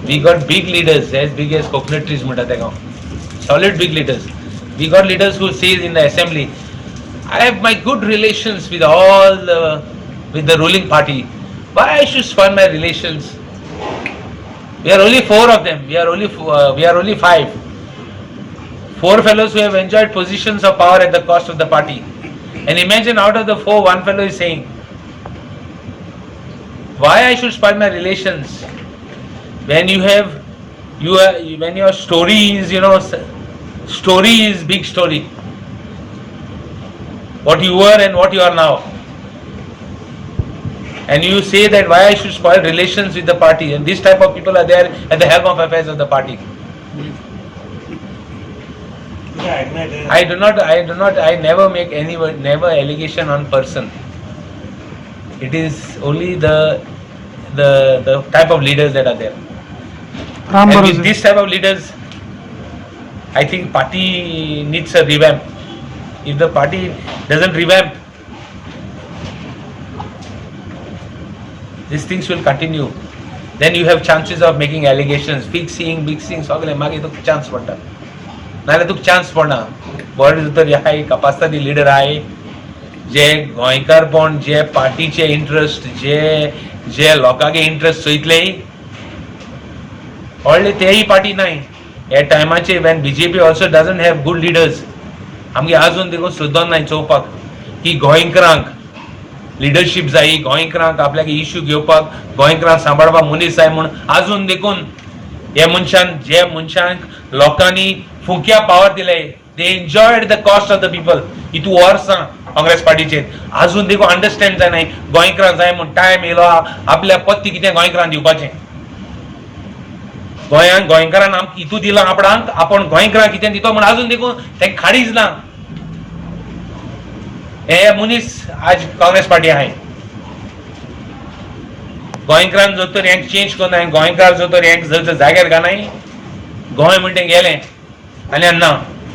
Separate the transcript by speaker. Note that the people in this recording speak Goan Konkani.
Speaker 1: We got big leaders as big as coconut trees म्हणटा तेका, solid big leaders. We got leaders who says in the assembly, I have my good relations with all with the ruling party. Why I should spoil my relations? We are only four of them. We are only five. Four fellows who have enjoyed positions of power at the cost of the party. And imagine out of the four, one fellow is saying, why I should spoil my relations when you have you are when your story is, story is big story. What you were and what you are now. And you say that why I should spoil relations with the party, and this type of people are there at the helm of affairs of the party. I do not, I never make any, never allegation on person. It is only the type of leaders that are there.
Speaker 2: Ram
Speaker 1: And with
Speaker 2: Bharose.
Speaker 1: This type of leaders, I think party needs a revamp. If the party doesn't revamp, these things will continue. Then you have chances of making allegations, fixing, mixing, सगळे मागीर तुका चान्स पडटा, नाजाल्यार तुका चान्स पडना. बरें तर ह्या कापास्तादी लिडर आहाय जे गोंयकारपण, जे पार्टीचे इंट्रस्ट, जे जे लोकांचे इंट्रस्ट चोयतले व्हडले तेय पार्टी नाय. ह्या टायमाचेर when BJP also doesn't have good leaders, आमगे आजून देखून सुद्दां नाय चोवपाक की गोंयकारांक लिडरशीप जाय, गोंयकारांक आपल्याक इश्यू घेवपाक, गोंयकारांक सांबाळपाक मनीस जाय म्हूण. आजून देखून हे मनशान, जे मनशांक लोकांनी फुक्या पावर दिले, they enjoyed the cost of the people इतू वर्सां काँग्रेस पार्टीचेर, आजून देखून अंडरस्टँड जायना गोंयकारांक जाय म्हूण. टायम येयलो आपल्या पत्ती कितें गोंयकारांक दिवपाचें. गोंयांक गोंयकारान आमकां इतू दिलां आपणाक, आपूण गोंयकारांक कितें दितो म्हूण आजून देखून तें खाडीच ना. हे मनीस आज काँग्रेस पार्टी आहाय. गोंयकारान जर तर हेंक चेंज करना, गोंयकार जर तर हेंक जर तर जाग्यार घालनाय, गोंय म्हणटा गेलें आनी ना.